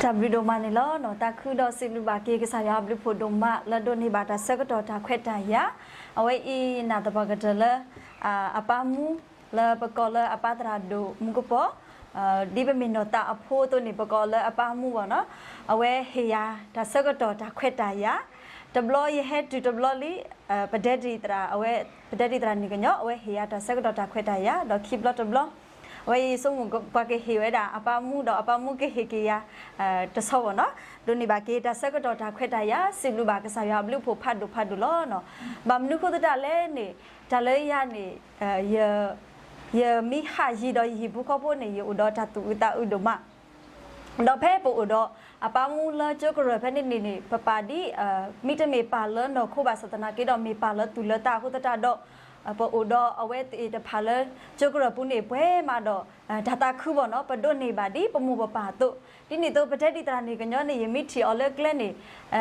တၢ်ဘျုးဒိၣ်မးန့ၣ်လီၤ. တၢ်ခုဒီးစံးဘျုးဘၣ်က့ၤကစၢ်ယွၤအဘျုးဖှိၣ်ဒိၣ်မး လၢဒိးန့ၢ်ဘၣ်တၢ်ဆၢကတီၢ်တၢ်ခွဲးတၢ်ယာ်, အဝဲအံၤနာ်သပှၢ်ကတၢၢ်လၢ အပၢ်မူ လၢပကိးလၢအပၢ်သရၣ်ဒိၣ်မူကပီၤ, ဒ်ပမ့ၢ်နီၢ်သးအဖိအသိးန့ၣ် ပကိးလၢအပၢ်မူဘၣ်နီၤ, အဝဲဟ့ၣ်ယၤတၢ်ဆၢကတီၢ်တၢ်ခွဲးတၢ်ယာ်, တဘျီယဟဲတုၤတဘျီလံ, ပဒဲဒံၣ်သရၣ် အဝဲ ပဒဲဒံၣ်သရၣ်န့ၣ်ကညီ အဝဲဟ့ၣ်ယၤတၢ်ဆၢကတီၢ်တၢ်ခွဲးတၢ်ယာ် ဒီးခံဘျီတဘျီ အဝဲအံၤဆိကမိၣ်ပှၤကဟ့ၣ်ဝဲဒၣ်အပၢ်မူ ဒီးအပၢ်မူကဟ့ၣ်က့ၤယၤ တဆီဘၣ်နီၤ, ဒိးန့ၢ်ဘၣ်က့ၤတၢ်ဆၢကတီၢ်တၢ်ခွဲးတၢ်ယာ် စံးဘျုးဘၣ်ကစၢ်ယွၤအဘျုးဖှိၣ်ဖးဒိၣ်ဖးဒိၣ်လီၤ. ဘၣ်မနုၤဃိသတးလဲၣ်န့ၣ် တၢ်လၢယၤန့ၣ် ယမ့ၢ်ဟးယံၤဒီးယဟံၣ်ဖိဃီဖိန့ၣ် ယအိၣ်ဒီးတၢ်သူၣ်အုးသးအုးဒိၣ်မး ဒီးဖဲပအိၣ်ဒီးအပၢ်မူလၢကၠိကရၢၢ်ဖဲန့ၣ်န့ၣ်န့ၣ် ပပာ်ဒ် မ့တမ့ၢ်ပာ်လၢနီၢ်ခိဘၣ်ဆၣ်သနာ်က့ဒီး မ့ၢ်ပာ်လၢသူၣ်လၢသးအဃိသတးဒီး ပအိၣ်ဒီးအဝဲသ့ၣ်တဖၣ်လၢ ကၠိကရၢၢ်ပူၤန့ၣ် ပှဲၤမးဒီး တၢ်သးခုဘၣ်နီၤ, ပဒိးန့ၢ်ဘၣ်ဒ်ပမိၢ်ပပၢ်အသိး, ဒ်န့ၣ်အသိး ပတဲဒ်သရၣ်န့ၣ်ကညီန့ၣ် ယမ့ၢ်ထံၣ်အီၤလၢကျဲန့ၣ်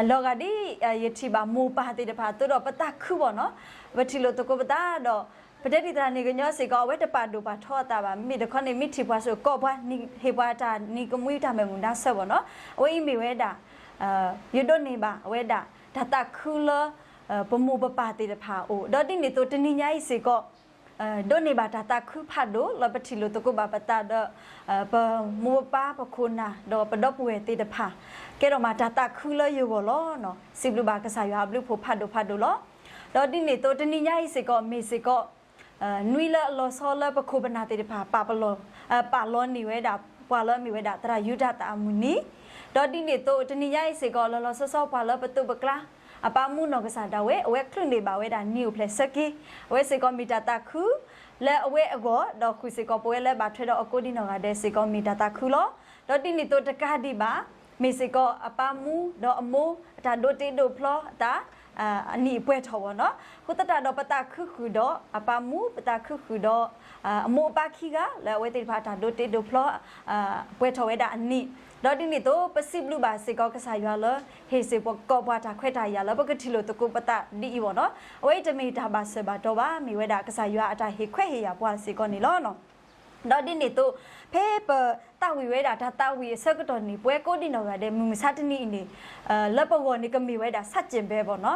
လီၤဂာ်ဒ်ယထံၣ်ဘၣ်မိၢ်ပၢ်သ့ၣ်တဖၣ်အသိးဒီး ပသးခုဘၣ်နီၤ, ပထံၣ်လိာ်သကိးပသးဒီး ပတဲဒ်သရၣ်န့ၣ်ကညီစ့ၢ်ကီး အဝဲတပာ်ဒိၣ်ပာ်ထီအသးဘၣ်, မ့မ့ၢ်တခီန့ၣ် မ့ၢ်ထံၣ်ပှၤစ့ၢ်ကီး ပှၤဟ့ၣ်ပှၤတၢ်နံၤကမှံတၢ်မဲာ်မုာ်နါဆၢဘၣ်နီၤ, အဝဲအံၤမ့ၢ်ဝဲဒၣ် ယဒိးန့ၢ်ဘၣ်ဝဲဒၣ် တၢ်သးခုလၢ ပမိၢ်ပပၢ်သ့ၣ်တဖၣ်အအိၣ်, ဒီးဒ်န့ၣ်အသိးတနံၤညါအံၤစ့ၢ်ကီး ဒိးန့ၢ်ဘၣ်တၢ်သးခုဖးဒိၣ်လၢပထံၣ်လိာ်သကိးဘၣ်ပသးဒီး ပမိၢ်ပပၢ်ပခိၣ်နၢ် ဒီးပဒီပုၢ်ဝဲၢ်သ့ၣ်တဖၣ် ကဲထီၣ်မးတၢ်သးခုလၢယဂီၢ်လီၤ. စံးဘျုးဘၣ်ကစၢ်ယွၤအဘျုးဖှိၣ်ဖးဒိၣ်ဖးဒိၣ်လီၤ. ဒီးဒ်န့ၣ်အသိးတနံၤညါအံၤစ့ၢ်ကီး မ့ၢ်စ့ၢ်ကီး နွံလၢအလီၤဆီလၢပခိၣ်ပနၢ်သ့ၣ်တဖၣ် ပာ်ပလီၢ် ပာ်လီၤန့ၢ်ဝဲဒၣ် ပှၤလၢအမ့ၢ်ဝဲဒၣ်သရၣ်ယူဒၤသၣ်အမုၢ်နံၤ, ဒီးဒ်န့ၣ်အသိးတနံၤညါအံၤစ့ၢ်ကီး လီၤလီၤဆီဆီပှၤလၢပသိးပကျါ အပၢ်မူနီၢ်ကစၢ်ဒၣ်ဝဲ အဝဲချုးန့ၢ်ဘၣ်ဝဲဒၣ်နံၤအိၣ်ဖျဲၣ်ဆၢက့ၤ, အဝဲစ့ၢ်ကီးမ့ၢ်တၢ်သးခု လၢအဝဲအဂီၢ် ဒီးဃုာ်စ့ၢ်ကီးပဝဲလၢဘၣ်ထွဲဒီးအကိးဒံနီၢ်ဂၤဒဲးစ့ၢ်ကီးမ့ၢ်တၢ်သးခုလီၤ. ဒီးဒ်န့ၣ်အသိးတကးဒံးဘၣ် မ့ၢ်စ့ၢ်ကီးအပၢ်မူဒီးအမိၢ် အတၢ်ဒိးတ့ဒိးဖျီအသး အနံၤပှဲၤထီၣ်ဘၣ်နီၤ, အဃိသတးဒီးပသးခုဃုာ်ဒီးအပၢ်မူ ပသးခုဃုာ်ဒီး အမိၢ်အပၢ်ခံဂၤ လၢအဝဲသ့ၣ်တဖၣ်အတၢ်ဒိးတ့ဒိးဖျီ ပှဲၤထီၣ်ဝဲဒၣ်အနံၤ, ဒီးဒ်န့ၣ်အသိး ပစံးဘျုးဘၣ်စ့ၢ်ကီးကစၢ်ယွၤလၢ ဟ့ၣ်စ့ၢ်ကီးပှၤတၢ်ခွဲးတၢ်ယာ်လၢ ပကထံၣ်လိာ်သကိးပသးဒ်အံၤဘၣ်နီၤ, အဝဲအံၤတမ့ၢ်တၢ်ဘၣ်စၢၤဘၣ်တီၤဘၣ် မ့ၢ်ဝဲဒၣ်ကစၢ်ယွၤအတၢ်ဟ့ၣ်ခွဲးဟ့ၣ်ယာ်ပှၤစ့ၢ်ကီးန့ၣ်လီၤ. ဒီးဒ်န့ၣ်အသိး ဖဲပသးဝံၣ်ဝဲဒၣ်တၢ်သးဝံၣ်အဆၢကတီၢ်န့ၣ် ပဝဲကိးဒံနီၢ်ဂၤဒဲး မုၢ်မဆါတနံၤအံၤန့ၣ် လၢပဂီၢ်န့ၣ် ကမ့ၢ်ဝဲဒၣ် ဆန့်ကျင်ဘက် ဘၣ်နီၤ,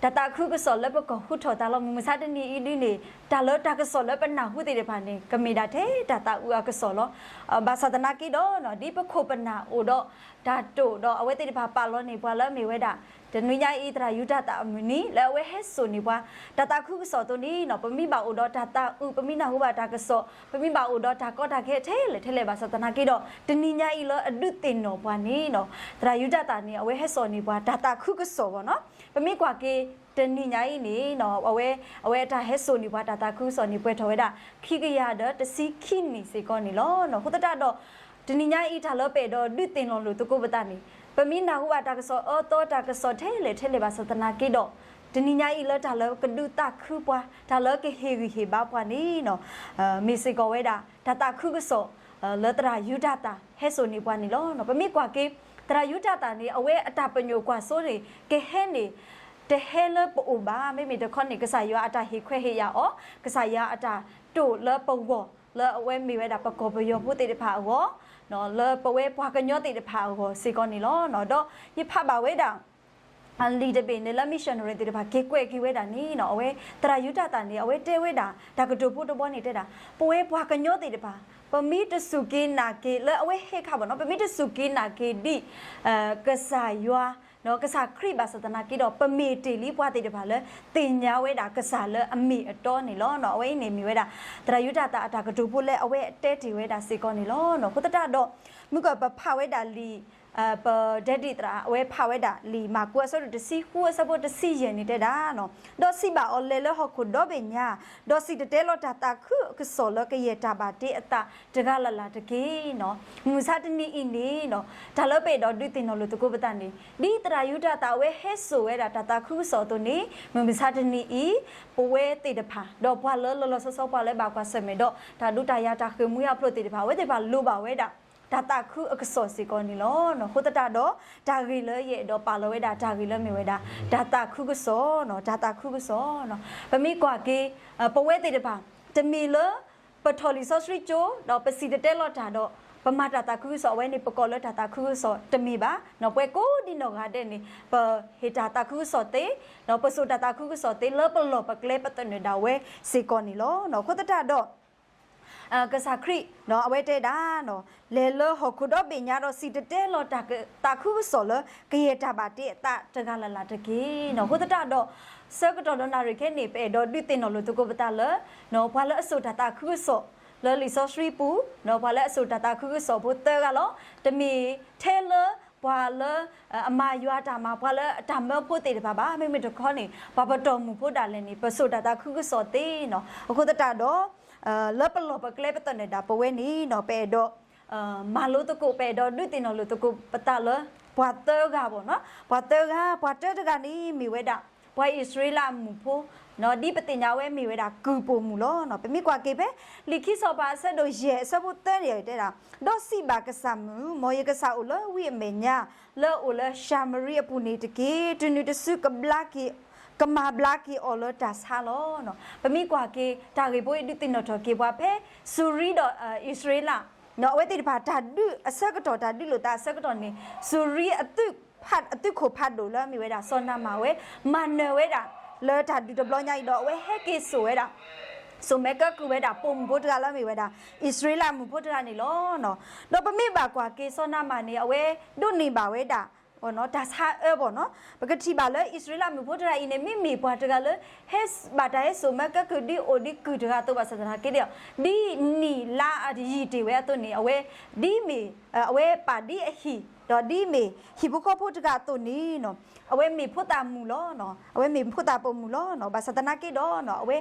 တၢ်သးခုကစီၣ်လၢပကီၢ်ဟူထီၣ်တၢ်လီၤ မုၢ်မဆါတနံၤအံၤဒ်န့ၣ် တၢ်လၢတၢ်ကစီၣ်လၢပနၢ်ဟူသ့ၣ်တဖၣ်န့ၣ် ကမ့ၢ်ဒၣ်ထဲတၢ်သးအုးအကစီၣ်လီၤ. ဘၣ်ဆၣ်သနာ်က့ဒီး ဒ်ပခိၣ်ပနၢ်အိၣ်ဒီး တၢ်တိာ်ဒီးအဝဲသ့ၣ်တဖၣ်ပာ်လီၤန့ၢ်ပှၤလၢအမ့ၢ်ဝဲဒၣ် တနွံညါအံၤ သရၣ်ယူဒၤသၣ်အမုၢ်နံၤ လၢအဝဲဟဲစိာ်န့ၢ်ပှၤ တၢ်သးခုကစီၣ်အသိးန့ၣ်နီၤ, ပမ့ၢ်ဘၣ်အိၣ်ဒီးတၢ်သးအုး ပမ့ၢ်နၢ်ဟူဘၣ်တၢ်ကစီၣ် ပမ့ၢ်ဘၣ်အိၣ်ဒီးတၢ်ကီတၢ်ခဲထဲလဲၣ်ထဲလဲၣ်ဘၣ်ဆၣ်သနာ်က့ဒီး တနံၤညါအံၤလၢအဒုးသ့ၣ်နီၣ်ပှၤန့ၣ်နီၤ, သရၣ်ယူဒၤသၣ်န့ၣ် အဝဲဟဲစိာ်န့ၢ်ပှၤတၢ်သးခုကစီၣ်ဘၣ်နီၤ, ပမ့ၢ်ကွၢ်က့ၤ တနံၤညါအံၤန့ၣ်နီၤ အဝဲ အဝဲအတၢ်ဟဲစိာ်န့ၢ်ပှၤတၢ်သးခုကစီၣ်န့ၣ် ပှဲၤထီၣ်ဝဲဒၣ် ခံကယၤဒီးတဆံခံနံၣ်စ့ၢ်ကီးန့ၣ်လီၤ. အဃိသတးဒီး တနံၤညါအံၤတၢ်လၢပအဲၣ်ဒိးဒုးသ့ၣ်နီၣ်လိာ်သကိးပသးန့ၣ် ပမ့ၢ်နၢ်ဟူဘၣ်တၢ်ကစီၣ်အၢသီတၢ်ကစီၣ်ထဲလဲၣ်ထဲလဲၣ်ဘၣ်ဆၣ်သနာ်က့ဒီး တနံၤညါအံၤလၢတၢ်လၢကဒုးသးခုပှၤ တၢ်လၢကဟ့ၣ်ဂံၢ်ဟ့ၣ်ဘါပှၤန့ၣ်နီၤ မ့ၢ်စ့ၢ်ကီးဝဲဒၣ် တၢ်သးခုကစီၣ် လၢသရၣ်ယူဒၤသၣ်ဟဲစိာ်န့ၢ်ပှၤန့ၣ်လီၤ. ပမ့ၢ်ကွၢ်က့ၤ သရၣ်ယူဒၤသၣ်န့ၣ် အဝဲအတၢ်ပညိၣ်ကွၢ်စိန့ၣ် ကဟဲန့ၣ် တဟဲလၢပအိၣ်ဘၣ်, မ့မ့ၢ်တခီန့ၣ် ကစၢ်ယွၤအတၢ်ဟ့ၣ်ခွဲးဟ့ၣ်ယာ်အီၤ, ကစၢ်ယွၤအတၢ်တိာ်လၢပဂီၢ် လၢအဝဲမ့ၢ်ဝဲဒၣ်ပကီၢ်ပယီၤဖိသ့ၣ်တဖၣ်အဂီၢ်, လၢပဝဲပှၤကညီသ့ၣ်တဖၣ်အဂီၢ်စ့ၢ်ကီးန့ၣ်လီၤ. ဒီးယဖးဘၣ်ဝဲဒၣ် လံာ်တဘ့ၣ်န့ၣ်လၢ missionary သ့ၣ်တဖၣ်က့ၤကွဲးက့ၤဝဲဒၣ်န့ၣ်နီၤ, အဝဲသရၣ်ယူဒၤသၣ်န့ၣ် အဝဲတဲဝဲဒၣ် တၢ်ကတိၤဖိတဘီန့ၣ်တဲဒၣ် ပဝဲပှၤကညီသ့ၣ်တဖၣ် ပမ့ၢ်တစူၢ်က့ၤနာ်က့ၤလၢအဝဲဟဲခါဘၣ်နီၤ, ပမ့ၢ်တစူၢ်က့ၤနာ်က့ၤဒ် ကစၢ်ယွၤ ကစၢ်ခရံာ်ဘၣ်ဆၣ်သနာ်က့ဒီး ပမ့ၢ်တ့ၢ်လံပှၤသ့ၣ်တဖၣ်လၢ သ့ၣ်ညါဝဲဒၣ်ကစၢ်လၢအမ့ၢ်အတီန့ၣ်လီၤ. အဝဲအံၤန့ၣ်မ့ၢ်ဝဲဒၣ် သရၣ်ယူဒၤသၣ်အတၢ်ကတိၤဖိလၢအဝဲတဲတ့ၢ်ဝဲဒၣ်စ့ၢ်ကီးန့ၣ်လီၤ. အဃိသတးဒီး မုၢ်ကပဖးဝဲဒၣ်လံာ် ပဒဲဒံၣ်သရၣ် အဝဲဖးဝဲဒၣ်လံာ်မၢ်ကူးအဆၢဒိၣ်တဆံဃု အဆၢဖိတဆံယဲၢ်န့ၣ်တဲဒၣ်နီၤ, ဒီးစံးဘၣ်အီၤ လဲၤလၢဟီၣ်ခိၣ်ဒီဘ့ၣ်ညါ, ဒီးစံၣ်တဲၤတဲလီၤတၢ်သးခုကစီၣ်လၢကယဲၢ်တၢ်ဘၣ်တ့အသးတဂၤလၢ်လၢ်တက့ၢ်နီၤ. မုၢ်မဆါတနံၤအံၤန့ၣ်နီၤ တၢ်လၢပအဲၣ်ဒိးဒုးသ့ၣ်နီၣ်လိာ်သကိးပသးန့ၣ် ဒ်သရၣ်ယူဒၤသၣ်အဝဲဟဲစိာ်ဝဲဒၣ်တၢ်သးခုကစီၣ်အသိးန့ၣ် မုၢ်မဆါတနံၤအံၤ ပဝဲသ့ၣ်တဖၣ် ဒီးပှၤလၢလီၤလီၤဆီဆီပှၤလၢဘၣ်ကွၢ်ဆၢၣ်မဲာ်ဒီး တၢ်ဒုးတၢ်ယၤတၢ်ဃ့ၢ်မှံဟးဖျိးသ့ၣ်တဖၣ် အဝဲသ့ၣ်တဖၣ်လိၣ်ဘၣ်ဝဲဒၣ် တၢ်သးခုအကစီၣ်စ့ၢ်ကီးန့ၣ်လီၤ. အဃိသတးဒီး တၢ်ဂ့ၢ်လၢယအဲၣ်ဒိးပာ်လီၤဝဲဒၣ် တၢ်ဂ့ၢ်လၢမ့ၢ်ဝဲဒၣ် တၢ်သးခုကစီၣ်နီၤ, တၢ်သးခုကစီၣ်နီၤ. ပမ့ၢ်ကွၢ်က့ၤ ပဝဲသ့ၣ်တဖၣ် တမ့ၢ်လၢ ပထီၣ်လံာ်စီဆှံကၠိ ဒီးပစံၣ်တဲၤတဲလီၤတၢ်ဒီး ပမၤတၢ်သးခုကစီၣ်အဝဲန့ၣ် ပကိးလၢတၢ်သးခုကစီၣ်တမ့ၢ်ဘၣ်. ပဝဲကိးဒံနီၢ်ဂၤဒဲးန့ၣ် ပဟ့ၣ်တၢ်သးခုကစီၣ်သ့, ပစိာ်တၢ်သးခုကစီၣ်သ့လၢပလီၢ်ပကျဲပသနၢၣ်ဒၣ်ဝဲစ့ၢ်ကီးန့ၣ်လီၤ. အဃိသတးဒီး ကစၢ်ခရံာ် အဝဲတဲဒၣ် လဲၤလၢဟီၣ်ခိၣ်ဒီဘ့ၣ်ညါဒီး စံၣ်တဲၤတဲလီၤတၢ်သးခုကစီၣ်လၢ ကယဲၢ်တၢ်ဘၣ်တ့အသးတဂၤလၢ်လၢ်တက့ၢ်. အဃိသတးဒီး ဆၢကတီၢ်ဒီးနၣ်ရံၣ်ခဲအံၤန့ၣ် ပအဲၣ်ဒိးဒုးသ့ၣ်နီၣ်လိာ်သကိးပသးလၢ ပှၤလၢအစိာ်တၢ်သးခုကစီၣ် လၢလံာ်စီဆှံပူၤ, ပှၤလၢအစိာ်တၢ်သးခုကစီၣ်ဖိသၢဂၤလီၤ. တမ့ၢ်ထဲလၢပှၤလၢ အမၤယွၤတၢ်မၤ ပှၤလၢအတၢ်မၢဖိသ့ၣ်တဖၣ်ဘၣ်. မ့မ့ၢ်တခီန့ၣ် ပှၤပတီၢ်မုၢ်ဖိဒၣ်လဲာ်န့ၣ် ပစိာ်တၢ်သးခုကစီၣ်သ့နီၤ. အဃိသတးဒီး လၢပလီၢ်ပကျဲပသနၢၣ်ဒၣ်ပဝဲန့ၣ်နီၤ ပအဲၣ်ဒိး မၤလိသကိး ပအဲၣ်ဒိးဒုးသ့ၣ်နီၣ်လိာ်သကိးပသးလၢ ပှၤသၢဂၤဘၣ်နီၤ. ပှၤသၢဂၤ, ပှၤတၢတဂၤန့ၣ် မ့ၢ်ဝဲဒၣ် ပှၤအံၣ်စရ့လးအမုၣ်ဖိ ဒ်ပသ့ၣ်ညါဝဲမ့ၢ်ဝဲဒၣ်ကုၢ်ပိာ်မုၣ်လီၤ. ပမ့ၢ်ကွၢ်က့ၤဖဲ လံာ်ခံစီၤပၤအဆၢဒိၣ်ယဲၢ်အဆၢဖိသၢန့ၣ် တဲဒၣ်, ဒီးစံးဘၣ်ကစၢ်မုၣ်, မ်ယကစၢ်အိၣ်လၢဝံအမဲာ်ညါ လၢအအိၣ်လၢၡၤမရံအပူၤန့ၣ်တက့ၢ်. တနုၤတစုကဘျါက့ၤ ကမၤဘျါက့ၤအီၤလၢတၢ်ဆါလီၤ. ပမ့ၢ်ကွၢ်က့ၤ တၢ်ဂ့ၢ်ဖိအံၤဒုးသ့ၣ်နီၣ်ထီၣ်က့ၤပှၤဖဲ စူၤရံဒီးအံၣ်စရ့လး အဝဲသ့ၣ်တဖၣ်တၢ်ဒုးအဆၢကတီၢ် တၢ်ဒုးလိာ်သးအဆၢကတီၢ်န့ၣ် စူၤရံအ အသုးခိၣ်ဖးဒိၣ်လၢအမ့ၢ်ဝဲဒၣ်စီၤနၤမၣ်ဝဲ မၤနၢၤဝဲဒၣ် လၢတၢ်ဒုးတဘျီညါအံၤဒီး အဝဲဟဲက့ၤစိာ်ဝဲဒၣ် စိာ်မဲာ်ကၢကုၢ်ဝဲဒၣ်ပိာ်မုၣ်ဖိတဂၤလၢအမ့ၢ်ဝဲဒၣ် အံၣ်စရ့လးမုၣ်ဖိတဂၤန့ၣ်လီၤ. ဒီးပမ့ၢ်ဘၣ်ကွၢ်က့ၤစီၤနၤမၣ်န့ၣ် အဝဲဒိးန့ၢ်ဘၣ်ဝဲဒၣ် တၢ်ဆါအၢဘၣ်နီၤ. ပကထံၣ်ဘၣ်လၢအံၣ်စရ့လးမုၣ်ဖိတဂၤအံၤန့ၣ် မ့မ့ၢ်ပှၤတဂၤလၢ ဟဲဘၣ်တၢ်ဟဲစိာ်မဲာ်ကၢကုၢ် ဒ်အိၣ်ဒ်ကုၢ်တဂၤအသိးဘၣ်ဆၣ်သနာ်က့ဒီး ဒ်နံၣ်လါအယံာ်တ့ၢ်ဝဲအသိးန့ၣ် အဝဲ ဒ်မ့ၢ် အဝဲပာ်ဒ်အဟံၣ် ဒီးဒ်မ့ၢ်ဟံၣ်ဖိဃီဖိတဂၤအသိးန့ၣ် အဝဲမ့ၢ်ဖိသၣ်မုၣ်လီၤ. အဝဲမ့ၢ်ဖိသၣ်ပိာ်မုၣ်လီၤ. ဘၣ်ဆၣ်သနာ်က့ဒီး အဝဲ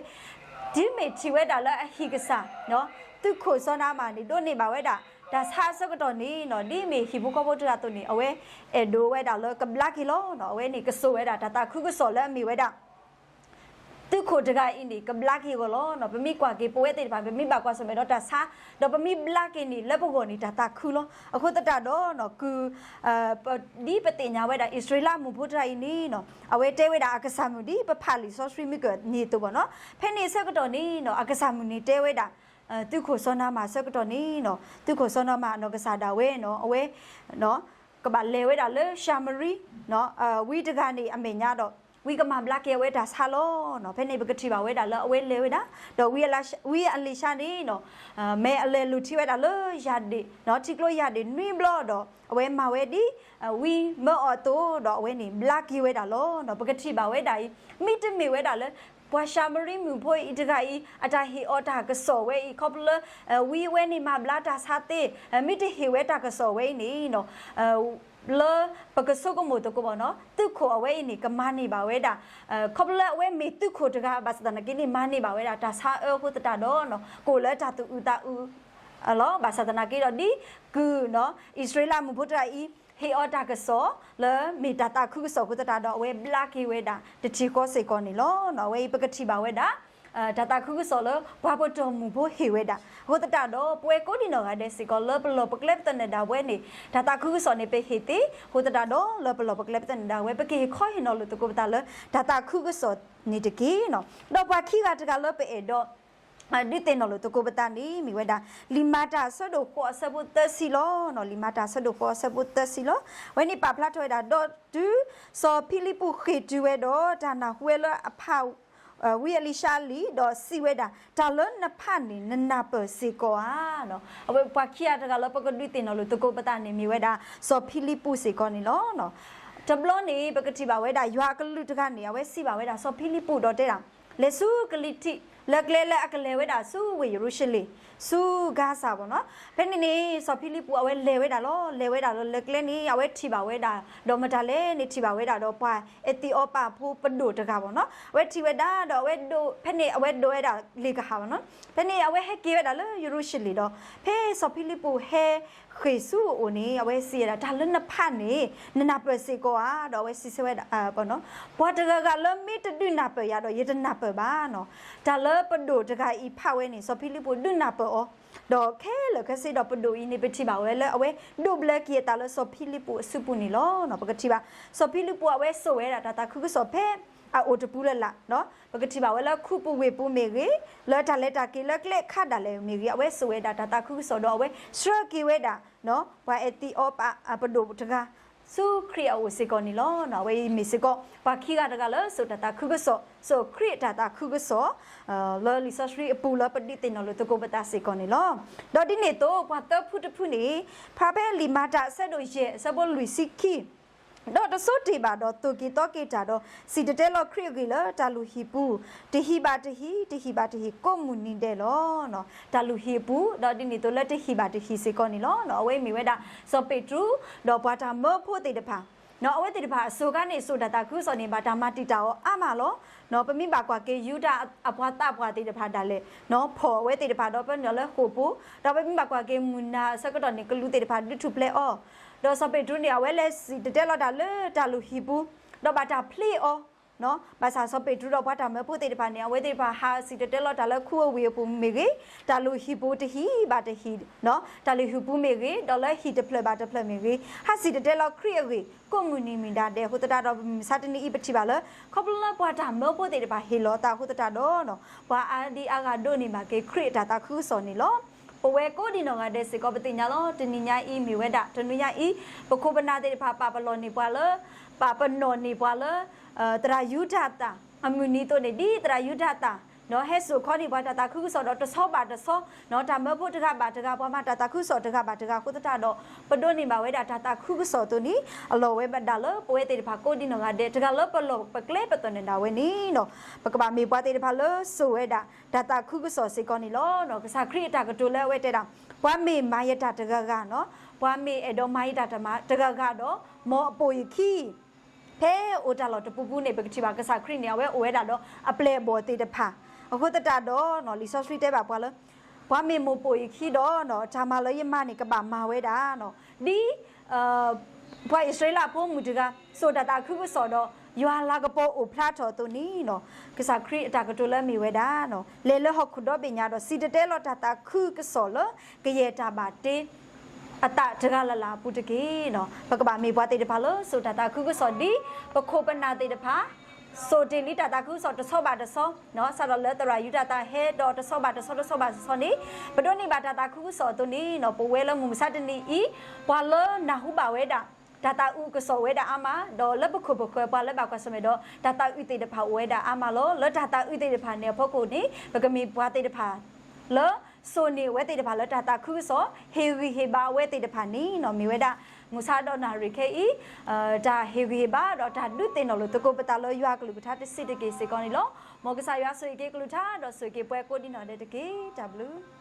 ဒ်မ့ၢ်ထံၣ်ဝဲဒၣ်လၢအဟံၣ်ကစၢ် သုးခိၣ်စီၤနၤမၣ်န့ၣ် ဒိးန့ၢ်ဘၣ်ဝဲဒၣ် တၢ်ဆါအဆၢကတီၢ်န့ၣ် ဒ်မ့ၢ်ဟံၣ်ဖိဃီဖိတဂၤအသိးန့ၣ် အဝဲအဲၣ်ဒိးဝဲဒၣ်လၢကဘျါက့ၤလီၤ. အဝဲန့ၣ်ကစိာ်ဝဲဒၣ်တၢ်သးခုကစီၣ်လၢအမ့ၢ်ဝဲဒၣ် သုးခိၣ်တဂၤအံၤန့ၣ် ကဘျါက့ၤအဂီၢ်လီၤ. ပမ့ၢ်ကွၢ်က့ၤပဝဲသ့ၣ်တဖၣ် ပမ့ၢ်ဘၣ်ကွၢ်ဆၢၣ်မဲာ်ဒီးတၢ်ဆါ ဒီးပမ့ၢ်ဘျါက့ၤန့ၣ် လၢပဂီၢ်န့ၣ် တၢ်သးခုလီၤ. အဃိသတးဒီး ကုၢ် ဒ်ပသ့ၣ်ညါဝဲဒၣ် အံၣ်စရ့လးမုၣ်ဖိတဂၤအံၤန့ၣ် အဝဲတဲဝဲဒၣ်အကစၢ်မုၣ် ဒ်ပဖးလံာ်စီဆှံမုၢ်ကၢၢ်န့ၣ်အသိးဘၣ်နီၤ. ဖဲန့ၣ်အဆၢကတီၢ်န့ၣ် အကစၢ်မုၣ်န့ၣ်တဲဝဲဒၣ် သုးခိၣ်စီၤနၤမၣ်အဆၢကတီၢ်န့ၣ် သုးခိၣ်စီၤနၤမၣ်အနီၢ်ကစၢ်ဒၣ်ဝဲနီၤ အဝဲ ကဘၣ်လဲၤဝဲဒၣ်လၢၡၤမရံ ဝံတဂၤန့ၣ်အမဲာ်ညါဒီး ဝံကမၤဘျါက့ၤအဝဲတၢ်ဆါလီၤ. ဖဲန့ၣ်ပကထံၣ်ဘၣ်ဝဲဒၣ်လၢအဝဲလဲၤဝဲဒၣ် ဒီးဝံအလံၤၡါန့ၣ် မ့ၢ်အလဲၤလူၤထံဝဲဒၣ်လၢယၢ်ဒ့ၣ် ထံကျိယၢ်ဒ့ၣ်နွံဘျီဒီး အဝဲမၤဝဲဒ် ဝံမၢအီၤအသိး ဒီးအဝဲန့ၣ်ဘျါက့ၤဝဲဒၣ်လီၤ. ပကထံၣ်ဘၣ်ဝဲဒၣ်အံၤ မ့တမ့ၢ်ဝဲဒၣ်လၢ ပှၤၡၤမရံမုၣ်ဖိအံၤတဂၤအံၤ အတၢ်ဟ့ၣ်အီၤတၢ်ကစီၣ်ဝဲအံၤ ခီဖျိလၢ ဝံအဝဲန့ၣ်မၤဘျါတၢ်ဆါသ့ မ့ၢ်တဟ့ၣ်ဝဲတၢ်ကစီၣ်ဝဲအံၤန့ၣ် လၢပကဆိကမိၣ်သကိးဘၣ်နီၤ သုးခိၣ်အဝဲအံၤန့ၣ် ကမၤန့ၢ်ဘၣ်ဝဲဒၣ် ခီဖျိလၢအဝဲမ့ၢ်သုးခိၣ်တဂၤဘၣ်ဆၣ်သနာ်က့န့ၣ် မၤန့ၢ်ဘၣ်ဝဲဒၣ်တၢ်ဆါအၢအဃိသတးဒီး ကအိၣ်လၢတၢ်သူၣ်အုးသးအုး လီၤ. ဘၣ်ဆၣ်သနာ်က့ဒီး ဒ်ကုၢ် အံၣ်စရ့လးမုၣ်ဖိတဂၤအံၤ ဟ့ၣ်အီၤတၢ်ကစီၣ် လၢမ့ၢ်တၢ်သးခုကစီၣ်အဃိသတးဒီး အဝဲဘျါက့ၤဝဲဒၣ် တထံၣ်ဃီစ့ၢ်ကီးန့ၣ်လီၤ. အဝဲအံၤပကထံၣ်ဘၣ်ဝဲဒၣ် တၢ်သးခုကစီၣ်လၢ ပှၤပတီၢ်မုၢ်ဖိဟ့ၣ်ဝဲဒၣ် အဃိသတးဒီး ပဝဲကိးဒံနီၢ်ဂၤဒဲးစ့ၢ်ကီး လၢပလီၢ်ပကျဲပသနၢၣ်ဒၣ်ဝဲန့ၣ် တၢ်သးခုကစီၣ်န့ၣ် ပဟ့ၣ်သ့ အဃိသတးဒီး လၢပလီၢ်ပကျဲပသနၢၣ်ဒၣ်ဝဲ ပကဟ့ၣ်ခီဟ့ၣ်နီၤလိာ်သကိးပသးလၢ တၢ်သးခုကစီၣ်န့ၣ်တက့ၢ်. ဒီးပှၤခံဂၤတဂၤလၢပအဲၣ်ဒိး ဒုးသ့ၣ်နီၣ်လိာ်သကိးပသးန့ၣ် မ့ၢ်ဝဲဒၣ် လံာ်မၤတၢ်အဆၢဒိၣ်ဃိးအဆၢဖိသၢဆံလီၤ. လံာ်မၤတၢ်အဆၢဒိၣ်ဃိးအဆၢဖိသၢဆံလီၤ. အဝဲန့ၣ်ပာ်ဖျါထီၣ်ဝဲဒၣ် ဒီးတုၤစီၤဖံလံးပူးဃ့ၢ်တုၤဝဲဒီး တၢ်နၢ်ဟူဝဲလၢအဖး ဝံအလံၤၡါအလံာ် ဒီးစံးဝဲဒၣ် တၢ်လၢနဖးန့ၣ် နနၢ်ပၢၢ်စ့ၢ်ကီးဧါ. အဝဲပှၤခံဂၤတဂၤလၢပကဒုးသ့ၣ်နီၣ်လိာ်သကိးပသးန့ၣ် မ့ၢ်ဝဲဒၣ် စီၤဖံလံးပူးစ့ၢ်ကီးန့ၣ်လီၤ. တဘျီန့ၣ် ပကထံၣ်ဘၣ်ဝဲဒၣ် ယွၤအကလူးတဂၤန့ၣ် အဝဲစံးဘၣ်ဝဲဒၣ် စီၤဖံလံးပူးဒီးတဲဒၣ် လဲၤဆူကလံၤထံး လၢကျဲလၢအကလဲၤဝဲဒၣ်ဆူဝ့ၢ်ယရူၤၡလ့ၣ် ဆူကါစၢ်ဘၣ်နီၤ. ဖဲန့ၣ်န့ၣ် စီၤဖံလံးပူးအဝဲလဲၤဝဲဒၣ်လီၤ. လဲၤဝဲဒၣ်လီၤလၢကျဲန့ၣ် အဝဲထံၣ်ဘၣ်ဝဲဒၣ် ဒီးမတၤလဲၣ်န့ၣ် ထံၣ်ဘၣ်ဝဲဒၣ်ဒီးပှၤအသံၣ်အီပာ်ဖိပဒိၣ်တဂၤဘၣ်နီၤ. အဝဲထံၣ်ဝဲဒၣ်ဒီးအဝဲဒိး ဖဲန့ၣ်အဝဲဒိးဝဲဒၣ်လ့ၣ်ကဟၣ်ဘၣ်နီၤ. ဖဲန့ၣ်အဝဲဟဲက့ၤဝဲဒၣ်လၢယရူၤၡလ့ၣ်ဒီး ဖဲစီၤဖံလံးပူးဟဲဃ့ၢ်ဆူအအိၣ်န့ၣ် အဝဲစံးဝဲဒၣ် တၢ်လၢနဖးန့ၣ် နနၢ်ပၢၢ်စ့ၢ်ကီးဧါ. ဒီးအဝဲစံးဆၢဝဲဒၣ် ပှၤတဂၤဂၤလၢမ့ၢ်တဒုးနၢ်ပၢၢ်ယၤဒီး ယတနၢ်ပၢၢ်ဘၣ်နီၤ. တၢ်လၢပဒိၣ်တဂၤအံၤဖးဝဲန့ၣ် စီၤဖံလံးပူးဒုးနၢ်ပၢၢ်အီၤ ဒီးခဲလၢာ်ခဲဆ့ဒီးပဒိၣ်အံၤန့ၣ် ပထံၣ်ဘၣ်ဝဲလၢအဝဲဒိးဘျၢက့ၤအသးလၢစီၤဖံလံးပူးအစုပူၤန့ၣ်လီၤ. ပကထံၣ်ဘၣ် စီၤဖံလံးပူးအဝဲစိာ်ဝဲဒၣ်တၢ်သးခုကစီၣ်ဖဲ အအိၣ်တပူၤလၢ်လၢ်, ပကထံၣ်ဘၣ်ဝဲလၢခူပူၤဝ့ၢ်ပူၤမ့ၢ်ဂ့ၤ, လၢတၢ်လဲၤတၢ်က့ၤလၢကျဲအခါဒၣ်လဲာ်မ့ၢ်ဂ့ၤ, အဝဲစိာ်ဝဲဒၣ်တၢ်သးခုကစီၣ်ဒီးအဝဲဆှၢက့ၤဝဲဒၣ် ပှၤအဲၤသံးအီပးအပဒိၣ်တဂၤ ဆူခရံာ်အအိၣ်စ့ၢ်ကီးန့ၣ်လီၤ. အဝဲအံၤမ့ၢ်စ့ၢ်ကီး ပှၤခံဂၤတဂၤလၢစိာ်တၢ်သးခုကစီၣ်, စိာ်ခရံာ်အတၢ်သးခုကစီၣ် လၢလံာ်စီဆှံအပူၤလၢပဒုးသ့ၣ်နီၣ်လိာ်သကိးပသးစ့ၢ်ကီးန့ၣ်လီၤ. ဒီးဒ်န့ၣ်အသိး ပှၤသၢဖုတဖုန့ၣ် ဖျါဖဲလံာ်မၤတၢ်အဆၢဒိၣ်ယဲၢ်အဆၢဖိလွံၢ်ဆံခံ ဒီးတဆိတ့ၢ်ဘၣ်ဒီးသိၣ်က့ၤသီက့ၤတၢ်ဒီး စံၣ်တဲၤတဲလီၤခရံာ်အဂ့ၢ်လၢတၢ်လုၢ်ဟံၣ်ပူၤ, တဟံၣ်ဘၣ်တဟံၣ်, တဟံၣ်ဘၣ်တဟံၣ် ကိးမုၢ်နံၤဒဲးလီၤ. တၢ်လုၢ်ဟံၣ်အပူၤ ဒီးဒ်န့ၣ်အသိးလၢတဟံၣ်ဘၣ်တဟံၣ်စ့ၢ်ကီးန့ၣ်လီၤ. အဝဲမ့ၢ်ဝဲဒၣ် စီၤပ့းတရူး ဒီးပှၤတၢ်မၢဖိသ့ၣ်တဖၣ် အဝဲသ့ၣ်တဖၣ်အစိၤခါန့ၣ် စိာ်တၢ်သးခုကစီၣ်န့ၣ် ဘၣ်တၢ်မၤတံာ်တာ်အီၤအါမးလီၤ. ပမ့ၢ်ဘၣ်ကွၢ်က့ၤယူဒၤအပှၤသးပှၢ်သ့ၣ်တဖၣ်ဒၣ်လဲာ် ဖီၣ်အဝဲသ့ၣ်တဖၣ်ဒီးပနီၣ်လၢဃိာ်ပူၤ, ဒီးပမ့ၢ်ဘၣ်ကွၢ်က့ၤမုၢ်နၤအဆၢကတီၢ်န့ၣ် ကလူးသ့ၣ်တဖၣ်ဒုးထူၣ်ဖျဲးအီၤ, ဒီးစီၤပ့းတရူးန့ၣ် အဝဲလဲၤစံၣ်တဲၤတဲလီၤတၢ်လၢတၢ်လုၢ်ဟံၣ်ပူၤ, ဒီးဘၣ်တၢ်ဖျ့အီၤ ဘၣ်ဆၣ်စီၤပ့းတရူးဒီးပှၤတၢ်မၢဖိသ့ၣ်တဖၣ်န့ၣ် အဝဲသ့ၣ်တဖၣ်ဟးစံၣ်တဲၤတဲလီၤတၢ်လၢခူအဝ့ၢ်အပူၤမ့ၢ်ဂ့ၤ, တၢ်လုၢ်ဟံၣ်ပူၤတဟံၣ်ဘၣ်တဟံၣ်, တၢ်လုၢ်ဟံၣ်ပူၤမ့ၢ်ဂ့ၤ, ဒီးလၢဟံၣ်တဖျၢၣ်ဘၣ်တဖျၢၣ်မ့ၢ်ဂ့ၤ, ဟးစံၣ်တဲၤတဲလီၤခရံာ်အဂ့ၢ် ကိးမုၢ်နံၤမုၢ်ဒါဒဲးအဃိသတးဒီး မုၢ်မဆါတနံၤအံၤပထံၣ်ဘၣ်လၢ ခီဖျိလၢပှၤတၢ်မၢဖိသ့ၣ်တဖၣ်ဟ့ၣ်လီၤအသးအဃိသတးဒီး ပှၤအါဒံအါဂၤဒိးန့ၢ်ဘၣ်က့ၤခရံာ်အတၢ်သးခုကစီၣ်န့ၣ်လီၤ. ပဝဲကိးဒံနီၢ်ဂၤဒဲးစ့ၢ်ကီး ပသ့ၣ်ညါလီၤ. တနံၤညါအံၤမ့ၢ်ဝဲဒၣ် တနွံညါအံၤ ပခိၣ်ပနၢ်သ့ၣ်တဖၣ် ပာ်ပလီၢ်န့ၢ်ပှၤလၢ ပာ်ပနီၣ်န့ၢ်ပှၤလၢ သရၣ်ယူဒၤတၢ် အမုၢ်နံၤအသိးန့ၣ် ဒ်သရၣ်ယူဒၤတၢ် ဟဲစိာ်ခီန့ၢ်ပှၤတၢ်သးခုကစီၣ်ဒီးတဆီဘၣ်တဆီ တၢ်မၢဖိတဂၤဘၣ်တဂၤ ပှၤမၤတၢ်သးခုကစီၣ်တဂၤဘၣ်တဂၤအဃိသတးဒီး ပဒိးန့ၢ်ဘၣ်ဝဲဒၣ်တၢ်သးခုကစီၣ်အသိးန့ၣ် အလီၢ်ဝဲဒၣ်လၢပဝဲသ့ၣ်တဖၣ်ကိးဒံနီၢ်ဂၤဒဲး တဂၤလၢပလီၢ်ပကျဲပသနၢၣ်ဒၣ်ဝဲန့ၣ် ပကဘၣ်မ့ၢ်ပှၤသ့ၣ်တဖၣ်လၢစိာ်ဝဲဒၣ် တၢ်သးခုကစီၣ်စ့ၢ်ကီးန့ၣ်လီၤ. ကစၢ်ခရံာ်အတၢ်ကတိၤလၢအဝဲတဲဒၣ် ပှၤမ့ၢ်မၤယတၢ်တဂၤဂၤနီၤ, ပှၤမ့ၢ်အဲၣ်ဒိးမၤယတၢ်တဂၤဂၤဒီး မ်အပိာ်ယခံ ဖဲအိၣ်တၢ်လီၢ်တပူၤပူၤန့ၣ် ပကထံၣ်ဘၣ်ကစၢ်ခရံာ်န့ၣ် အဝဲအိၣ်ဝဲဒၣ်ဒီးအပျဲၢ်အဘီၣ်သ့ၣ်တဖၣ် အဃိသတးဒီး လံာ်စီဆှံတဲဘၣ်ပှၤလၢ ပှၤမ့ၢ်မိၢ်ပိာ်ယခံဒီး တၢ်မၤလၢယမၤန့ၣ် ကဘၣ်မၤဝဲဒၣ် ဒ် ပှၤအံၣ်စရ့လးဖိမုၣ်တဂၤ စိာ်တၢ်သးခုကစီၣ်ဒီး ယွၤလၤကပီၤအိၣ်ဖျါထီၣ်အသိးန့ၣ် ကစၢ်ခရံာ်အတၢ်ကတိၤလၢအမ့ၢ်ဝဲဒၣ် လဲၤလၢဟီၣ်ခိၣ်ဒီဘ့ၣ်ညါဒီး စံၣ်တဲၤတဲလီၤတၢ်သးခုကစီၣ်လၢ ကယဲၢ်တၢ်ဘၣ်တ့ အသးတဂၤလၢ်လၢ်အပူၤတက့ၢ်. ပကဘၣ်မ့ၢ်ပှၤသ့ၣ်တဖၣ်လၢစိာ်တၢ်သးခုကစီၣ်ဒ် ပခိၣ်ပနၢ်သ့ၣ်တဖၣ် စိာ်တ့ၢ်လံတၢ်သးခုကစီၣ်တဆီဘၣ်တဆီ စးထီၣ်လၢသရၣ်ယူဒၤတၢ်ဟဲဒီးတဆီဘၣ်တဆီ တဆီဘၣ်တဆီန့ၣ် ပဒိးန့ၢ်ဘၣ်တၢ်သးခုကစီၣ်အသိးန့ၣ် ပဝဲလၢမုၢ်မဆါတနံၤအံၤ ပှၤလၢနၢ်ဟူဘၣ်ဝဲဒၣ် တၢ်သးအုးကစီၣ်အိၣ်ဝဲဒၣ်အါမး ဒီးလၢပခိၣ်ပဃၢၤပှၤလၢဘၣ်ကွၢ်ဆၢၣ်မဲာ်ဒီး တၢ်သးအုးသ့ၣ်တဖၣ်အိၣ်ဝဲဒၣ်အါမးလီၤ. လၢတၢ်သးအုးသ့ၣ်တဖၣ်န့ၣ်အဖီခိၣ်န့ၣ် ပကမ့ၢ်ပှၤသ့ၣ်တဖၣ် လၢစိာ်န့ၢ်အဝဲသ့ၣ်တဖၣ်လၢတၢ်သးခုကစီၣ် ဟ့ၣ်ဂံၢ်ဟ့ၣ်ဘါအဝဲသ့ၣ်တဖၣ်န့ၣ် မ့ၢ်ဝဲဒၣ် မုၢ်ဆါဒီးနၣ်ရံၣ်ခဲအံၤ တၢ်ဟ့ၣ်ဂံၢ်ဟ့ၣ်ဘါဒီးတၢ်ဒုးသ့ၣ်နီၣ်လိာ်သကိးပသးလၢယွၤအကလုၢ်ကထါတစဲးတက့ၢ်စ့ၢ်ကီးန့ၣ်လီၤ. မ်ကစၢ်ယွၤဆိၣ်ဂ့ၤက့ၤကလုၢ်ကထါဒီးဆိၣ်ဂ့ၤက့ၤပှၤကိးဒံနီၢ်ဒဲးတက့ၢ်. တၢ်ဘျုး